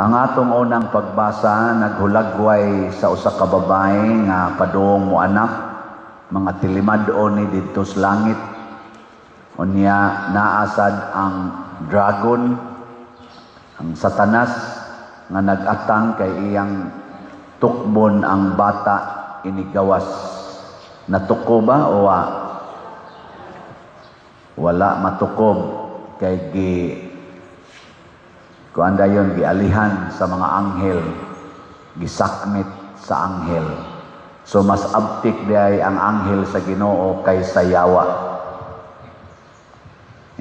Ang atong unang pagbasa naghulagway sa usa ka babae nga padung mo anak, mga tilimad-on ni didto sa langit. Unya naa sad ang dragon, ang Satanas, nga nag-atang kay iyang tukbon ang bata inigawas. Natuko ba o wa? Wala matukob kay gi kuan dayon, gialihan sa mga anghel, gisakmit sa anghel. So mas abtik diay ang anghel sa Ginoo kaysa yawa.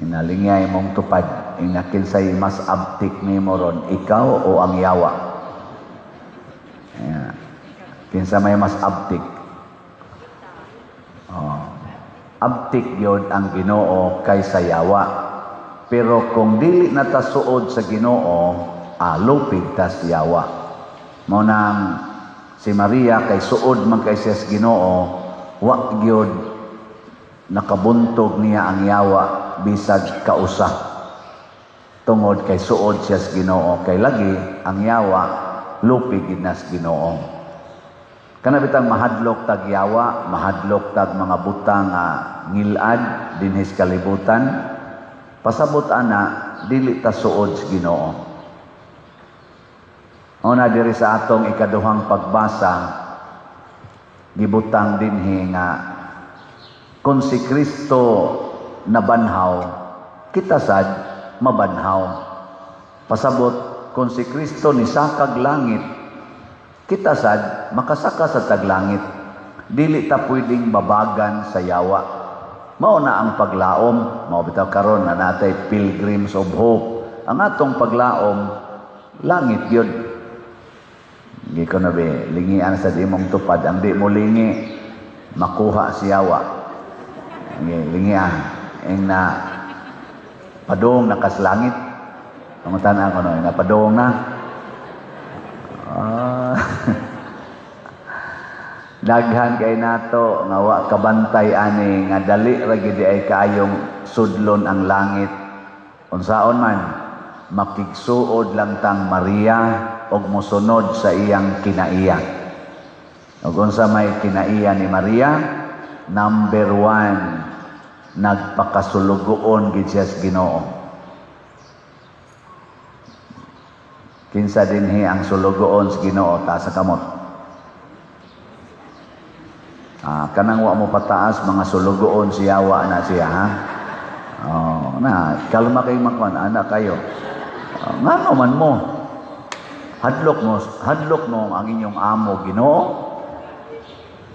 Inalingay mong tupad, ina, kinsay mas abtik nimo ron, ikaw o ang yawa? Yeah. Kinsa may mas abtik? Oh. Abtik yun ang Ginoo kaysa yawa. Pero kung dili na ta suod sa Ginoo, lupig tas yawa. Mao nang si Maria kay suod man kay siya sa Ginoo, wa gyud nakabuntog niya ang yawa bisag kausa. Tungod kay suod siya sa Ginoo, kay lagi ang yawa lupig gid na sa Ginoo. Kana bitang mahadlok tag yawa, mahadlok tag mga butang nga ngilad dinhi sa kalibutan. Pasabot ana, dili ta suod sa Ginoo. Una diri sa atong ikaduhang pagbasa, gibutang dinhi nga kung si Kristo nabanhaw, kita sad mabanhaw. Pasabot, kung si Kristo nisakag langit, kita sad makasaka sa taglangit. Dili ta pwedeng babagan sa yawa. Mao na ang paglaom, mao bitaw karon na natay Pilgrims of Hope. Ang atong paglaom, langit yun. Hindi ko na be, lingian sa di mong tupad. Ang di mo lingi, makuha si yawa. Lingian. Ing na, padung na kas langit. Pangutan ako no, na padung na. Ah. Daghan kay nato nga wa kabantay ani nga dali ra gid ay kaayong sudlon ang langit. Unsaon man, makigsuod lang tang Maria og mosunod sa iyang kinaiya. Ug unsa may kinaiya ni Maria? Number one, nagpakasulugoon gid siya sa Ginoo. Kinsa dinhi ang sulugoon sa Ginoo? Taas sa kamot. Ah, kanang wa mo pataas, mga sulugoon si yawa na siya, ha? Oh, na, kalma kay makwan, anak kayo. Oh, ngano man mo? Hadlok mo ang inyong amo Ginoo.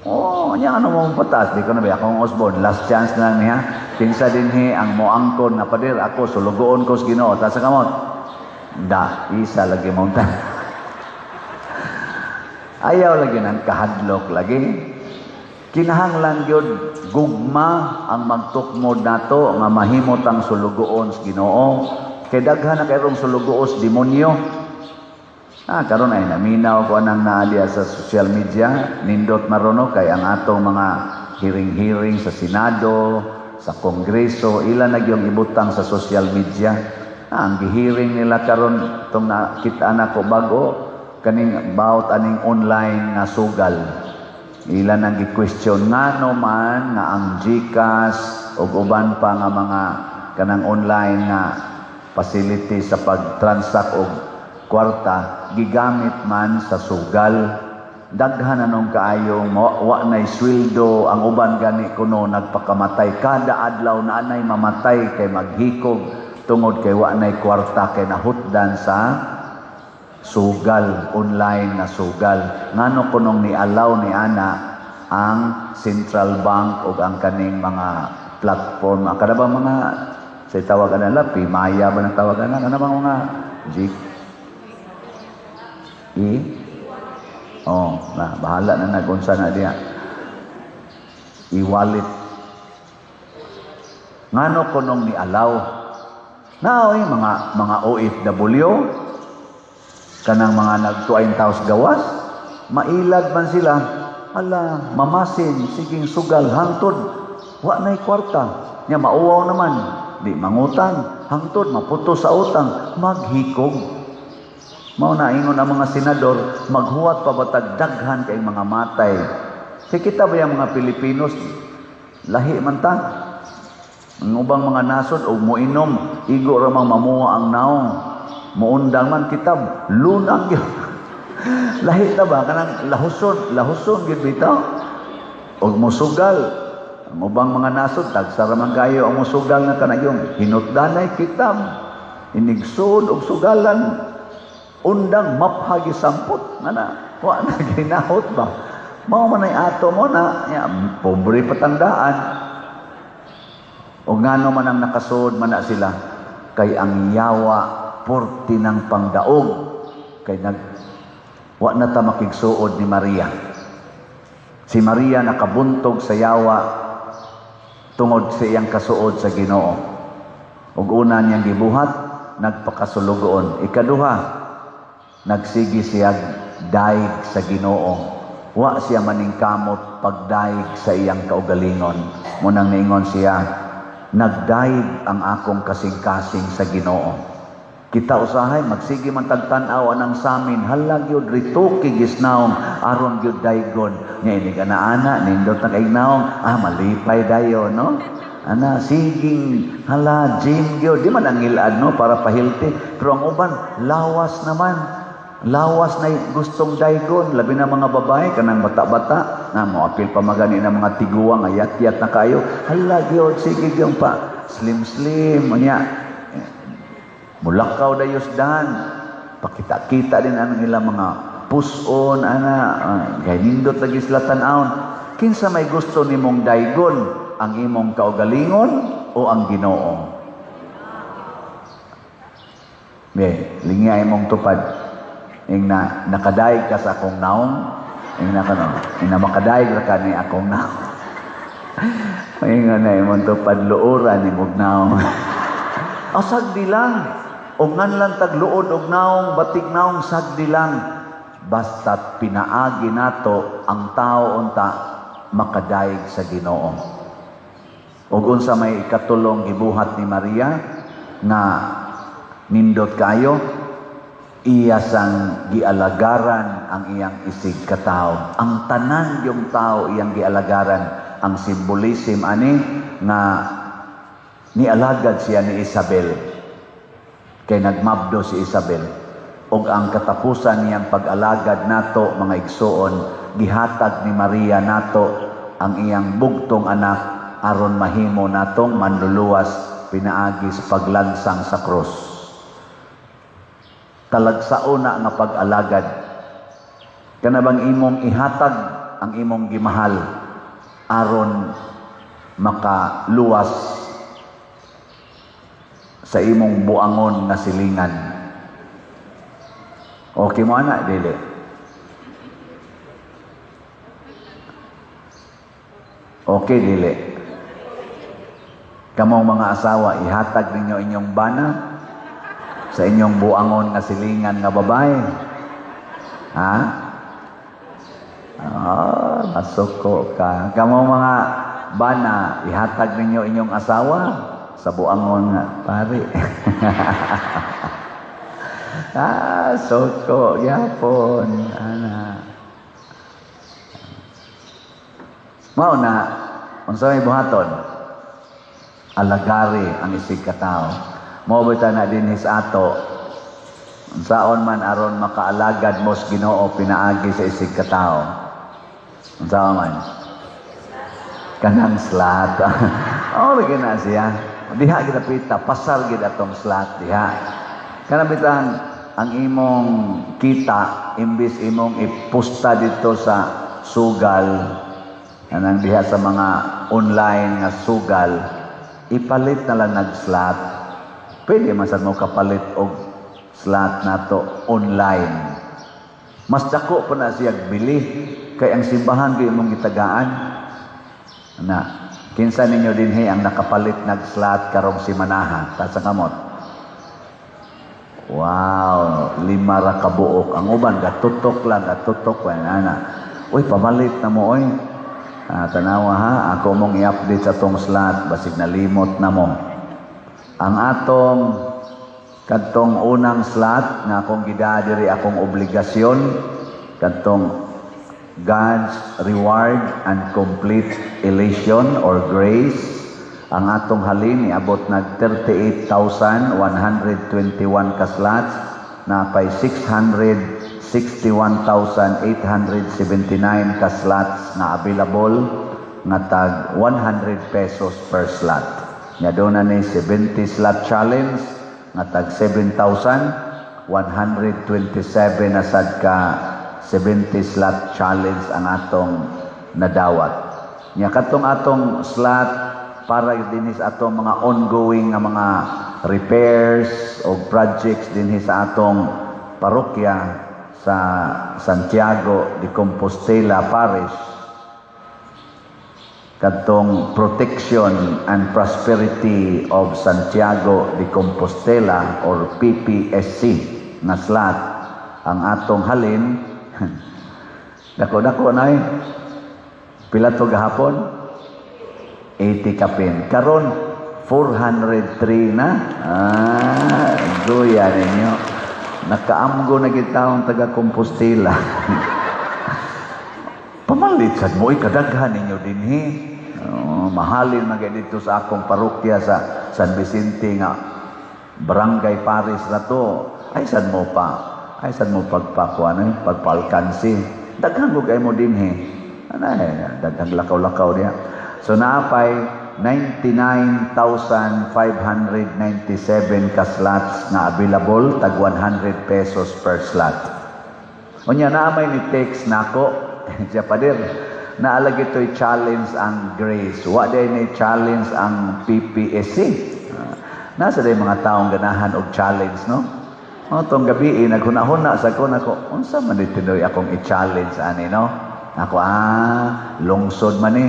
Oh, nya ano mo pataas? Di ko na ba akong Osborne, last chance na lang niya. Kinsa dinhi ang moangkon nga, "Pader, ako sulugoon ko sa Ginoo"? Taas sa kamot. Da, isa lagi mo. Ayaw lagi nang kahadlok lagi. Kinahanglan gyud gugma ang magtukmod nato nga mahimo tang sulugoon sa Ginoo. Kay daghan na kayrong sulugoon sa demonyo. Ah, karon ay naminaw ko anang naa diya sa social media, nindot marono kay ang atong mga hearing-hearing sa Senado, sa Kongreso, ila na gyung ibutang sa social media. Ah, ang gihearing nila karon tong nakita na ko bago kaning about aning online nga sugal. Ila nang gi-question ngano man nga ang GCash ug uban pa nga mga kanang online nga facility sa pag-transact og kwarta gigamit man sa sugal. Daghan anong kaayong wa nay sweldo ang uban, gani kuno nagpakamatay. Kada adlaw na anay mamatay kay maghikog tungod kay wa nay kwarta kay nahutdan sa sugal, online na sugal. Ngano kunong ni-allow ni ana ang central bank ug ang kaning mga platform, kada ba mga sa tawagan nila, Pimaya ba nang tawagan na, kana bang mga G E. Oh, na bahala na nagunsa na diya. E-wallet. Ngano kunong ni allow? Naoy mga OFW, kanang mga nagtuayn taos gawas, mailad man sila, ala, mamasin, siging sugal, hangtod wa nay kwarta. Nya mauwaw naman, di mangutang, hangtod maputo sa utang, maghikog. Mao na ingon ang mga senador, maghuwat pa batag daghan kay mga matay. Kay kita ba yung mga Pilipinos, lahi man ta. Ang ubang mga nasod og moinom, igo ra mang mamuha ang naong. Muundang man kita, lunang gyud. Lahi ta ba kanang lahuson, lahuson gyud bitaw. Og musugal. Ang ubang mga nasod, tagsa ra man kayo ang musugal na kanayong hinutdanay kita. Inigsood og sugalan, undang maphagi sampot ngana wa na ginahot ba. Mao man ay ato mo na ya, pobre patandaan. O ngano man ang nakasuod man na sila? Kay ang yawa purti ng pangdaog, kay nag wa na ta makigsuod ni Maria. Si Maria nakabuntog sa yawa tungod sa iyang kasuod sa Ginoo. Ug una niyang gibuhat, nagpakasulugoon. Ikaduha, nagsige siya daig sa Ginoo. Wa siya maningkamot pagdaig sa iyang kaugalingon. Munang niingon siya, "Nagdaig ang akong kasing-kasing sa Ginoo." Kita usahay magsige man tagtan-aw anang samin, hala gyud rituki gisnaong aron gyud daygon nya. Inig ana-ana nindot na kay naong, ah, malipay dayon, no? Ana siging hala gym gyud, di man ang ngilad, no, para pa-healthy, pero ang uban lawas naman, lawas na gustong daygon, labi na mga babae kanang bata-bata na moapil pa magani na mga tiguang nga yat-yat na kayo. Hala gyud, sige gyud pa slim slim unya mulakaw dayos dan pakita-kita din ang ilang mga puson ana. Kay nindot lagi sila tan-awon. Kinsa may gusto nimong daygon, ang imong kaugalingon o ang Ginoo? Be, lingya imong tupad. Ing na nakadaig ka sa akong naong, ing na kano, ing na makadaig ra ka ni akong naong. Ingon na imong tupad, luoran imong naong. O sagdi lang. O nganlan tagluod og naong, batik naong, sagdi lang. Basta't pinaagi nato ang tao unta makadaig sa Ginoo. Ug unsa may ikatulong gibuhat ni Maria nga nindot kayo? Iya sang gialagaran ang iyang isig katawo. Ang tanan yung tao iyang gialagaran. Ang symbolism ani nga nialagad siya ni Isabel. Kay nagmabdo si Isabel. Og ang katapusan niyang pag-alagad nato, mga igsuon, gihatag ni Maria nato ang iyang bugtong anak aron mahimo natong manluluwas pinaagi sa paglansang sa krus. Talagsaon na nga pag-alagad. Kana bang imong ihatag ang imong gimahal aron makaluwas sa imong buangon nga silingan? Okay mo ana, dili? Okay, dili? Kamong mga asawa, ihatag ninyo inyong bana sa inyong buangon nga silingan nga babae? Ha? Ah, masuko ka. Kamong mga bana, ihatag ninyo inyong asawa sa buangon nga pare? Ah, suko gyapon ana. Mao na unsa may buhaton? Alagari ang isig katawo. Mao bitaw na dinhi sa ato, unsaon man aron makaalagad mo sa Ginoo pinaagi sa isig katawo? Unsaon man? Kanang slat. Oh, lagi na siya. Diha kita pita, pasar gid atong slat diha. Kanang bitang ang imong kita, imbis imong ipusta dito sa sugal, kanang diha sa mga online nga sugal, ipalit na lang nag-slot. Pwede man sad mo kapalit og slot nato online. Mas dako pa na siya bili kay ang simbahan gyud imong gitagaan. Na kinsa ninyo dinhi ang nakapalit nag-slot karong simanaha? Taas ang kamot. Wow, 5 ra ka buok. Ang uban gatutok lang, gatutok wa ana. Uy, pamalit na mo oy. Ah, tanawa ha, ako mong i-update sa tong slot basig nalimot na mo. Ang atong Kadtong unang slot nga akong gidaa diri, akong obligasyon, kadtong God's reward and complete elation or grace, ang atong halin niabot nag 38,121 ka slots, napay 661,879 ka slots na available nga tag 100 pesos per slot. Nya doon na ni 70 slot challenge nga tag 7,127 na sad ka 70 slot challenge ang atong nadawat. Nya katong atong slot para dinhi sa atong mga ongoing nga mga repairs o projects dinhi sa atong parokya sa Santiago de Compostela Parish, kadtong Protection and Prosperity of Santiago de Compostela or PPSC nga slot, ang atong halin dako-dako na eh. Pila to gahapon? 80 kapin. Karon 403 na. Ah, guya ninyo. Nakaamgo na gitawong taga Compostela. Pamalit sad mo, kadaghan ninyo dinhi. Oh, mahalin man kay dito sa akong parokya sa San Vicente nga barangay parish na to. Ay sad mo pa. Ay sad mo pagpakuan eh, pagpalkansi. Daghan ko kay mo dinhi. Ano eh, daghang lakaw-lakaw diya. So naapay 99,597 ka slots nga available tag 100 pesos per slot. Unya naa may ni text nako siya, "Pader, naalagi to'y challenge ang Grace. Wa day ni challenge ang PPSC." Ah, nasa day mga taong ganahan og challenge, no? O, tong gabi, eh, naghuna-huna sa ko nako, unsa man di tinuoy akong i-challenge ani, no? Ako, ah, lungsod man eh.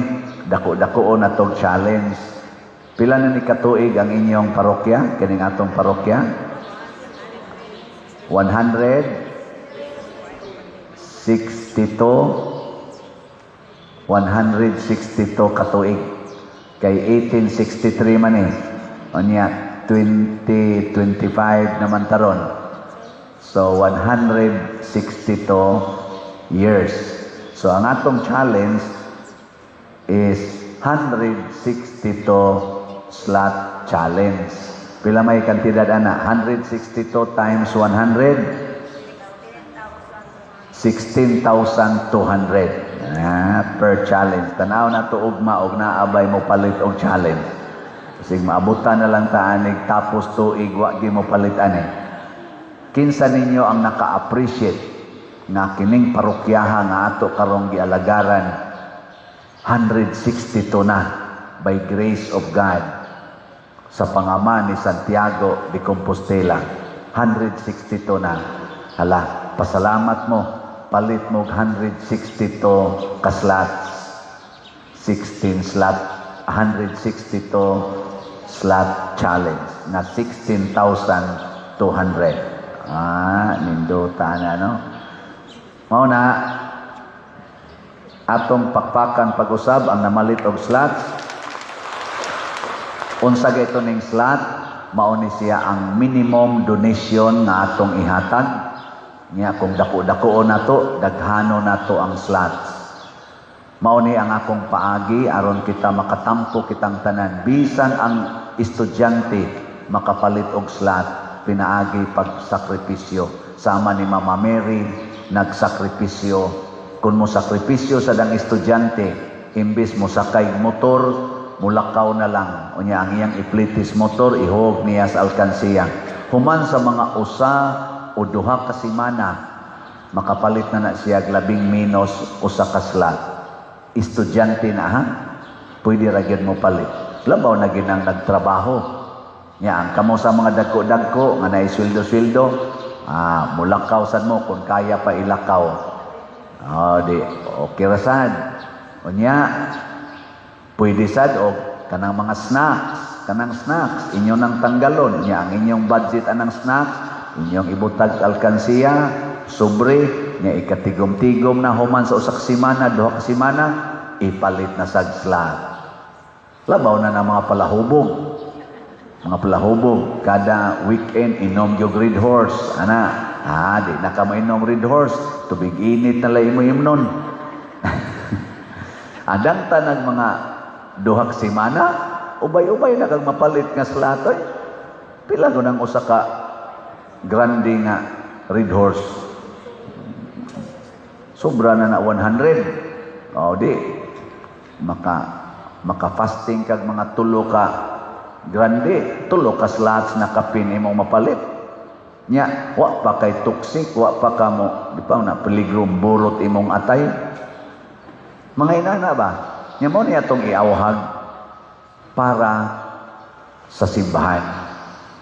Dako-dako na tog challenge. Pila na ni katuig ang inyong parokya? Kining atong parokya? 162, 162 katuig, kay 1863 man eh. Unya 2025 naman taron, so 162 years. So ang atong challenge is 162 slot challenge. Pila may kantidad ana? 162 times 100, 16,200 ah, per challenge. Tanaw na to ugma og naabay mo palit og challenge. Kasi maabutan na lang ta anig tapos tuig wa gi mo palit ani. Kinsa ninyo ang naka-appreciate nga kining parokyaha nga ato karong gialagaran, 162 na by grace of God sa pangama ni Santiago de Compostela? 162 na. Hala, pasalamat mo, palit mo og 162 ka slots, 16 slot, 162 slot challenge na 16,200. Ah, nindota na, no? Mao na atong pakpakan pag-usab ang namalit og slots. Unsa gay ito ning slot? Mao ni siya ang minimum donation nga atong ihatag. Nya kung dako-dako nato, daghano nato ang slots. Mao ni ang akong paagi aron kita makatampo kitang tanan, bisan ang estudyante makapalit og slot pinaagi pagsakripisyo, sama ni Mama Mary nagsakripisyo. Kung mo sakripisyo sa dang estudyante, imbis mo sakay motor, mulakaw na lang. Unya ang iyang iplitis motor, ihog niya sa alkansiya. Human sa mga 1 o 2 ka semana, makapalit na na siya labing menos 1 ka slot. Estudyante na ha, pwede ra gyud mo palit. Labaw na ginang nagtrabaho. Nya ang kamo sa mga dagko-dagko nga naay sweldo-sweldo, ah, mulakaw sad mo kung kaya pa ilakaw. Oh, di okay ra sad. Unya pwede sad og kanang mga snacks, kanang snacks inyo nang tanggalon. Nya ang inyong budget anang snacks, inyong ibutag alkansiya, sobre, nya ikatigom-tigom na human sa 1 ka semana, 2 ka semana, ipalit na sad slot. Labaw na ng mga palahubog. Mga palahubog, kada weekend inom yung Red Horse. Ana, di na ka mainom Red Horse, tubig init na lang imo imnon. Adang tanag mga 2 ka semana, ubay-ubay na kag mapalit nga slot oy. Pila ko nang usa ka grande nga Red Horse? Sobra na na 100. O di, maka fasting kag mga 3 ka grande, 3 ka slots na kapin imong mapalit. Nya, wa pa kay toxic, wa pa ka mo, di pa na peligro burot imong atay. Mga inana ba? Nya mo niya atong iawhag para sa simbahan.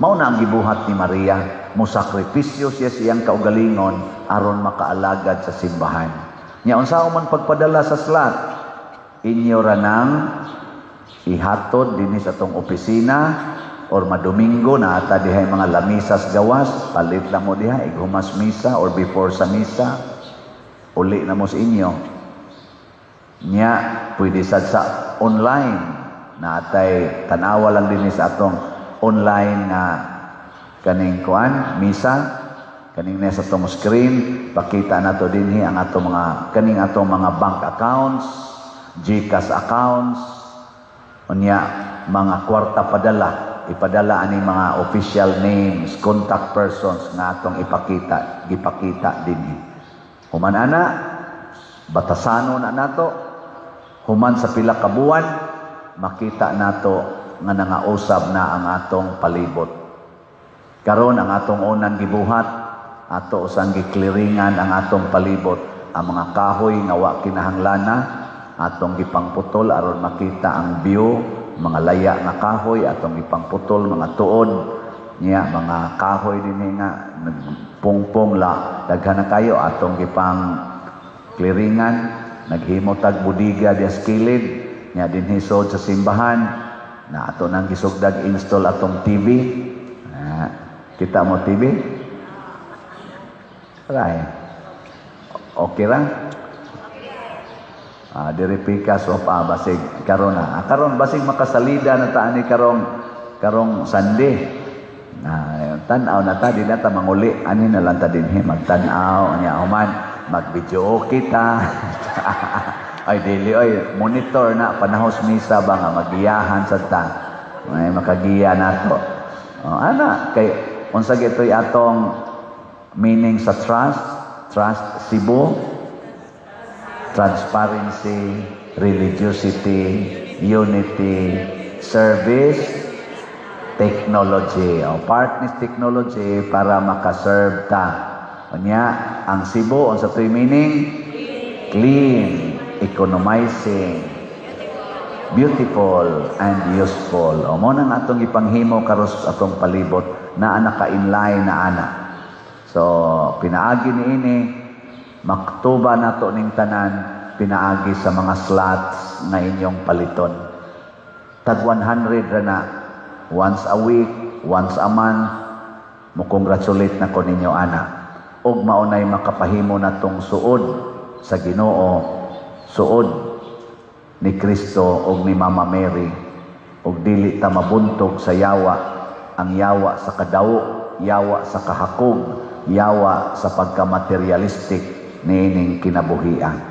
Mao na ang gibuhat ni Maria, mo sakripisyo siya siyang kaugalingon aron makaalagad sa simbahan. Nya unsa man pagpadala sa slot, inyo ra nang ihatod dinhi sa atong opisina or madomingo na ata dihay mga lamisas gawas, palit lang mo diha ighumas misa or before sa misa, uli na mo sa inyo. Nya pwede sad sa online na atay tanawa lang dinhi sa atong online nga kaning kuan misa, kaning na sa atong screen. Pakita nato dinhi ang atong mga kaning atong mga bank accounts, GCash accounts, unya mga kwarta padala, ipadala ani mga official names, contact persons nga atong ipakita, gipakita dinhi. Human ana, batasano na nato. Human sa pila ka buwan, makita nato nga nangausab na ang atong palibot. Karon ang atong unang gibuhat, ato usang gikliringan ang atong palibot, ang mga kahoy nga wa kinahanglana atong gipangputol aron makita ang view. Mga laya nga kahoy atong ipangputol, mga tuod niya, mga kahoy dinhi nga nagpungpong la daghan na kayo, atong gipang kliringan. Naghimo tag budiga diya sa kilid nya dinhi sod sa simbahan na ato nang gisugdag install atong TV. Ah, kita mo TV? Right. Okay ra? Ah, diri pikas wa pa, basig karon na. Ah, karon basig makasalida na ta ani karong Sunday. Ah, tan-aw na ta, di na ta manguli ani na lang ta dinhi magtan-aw, nya human mag-video kita. Ay dili oy, monitor na panahos misa ba nga magiyahan sa ta. May makagiya nato. Oh, ana kay unsa gitoy atong meaning sa trust, Trust Cebu: transparency, religiosity, unity, service, technology. O, part ni technology para makaserve ta. Unya, ang Cebu, unsa to'y meaning? Clean, economizing, beautiful, and useful. O, mo nang atong ipanghimo karos atong palibot na naka-inline na ana. So, pinaagi ni ini, maktuba nato ning tanan pinaagi sa mga slots nga inyong paliton. Tag 100 ra na once a week, once a month, mo congratulate na ko ninyo ana. Ug maunay makapahimo natong suod sa Ginoo, suod ni Kristo ug ni Mama Mary, ug dili ta mabuntog sa yawa, ang yawa sa kadawo, yawa sa kahakog, yawa sa pagka-materialistic niining kinabuhian.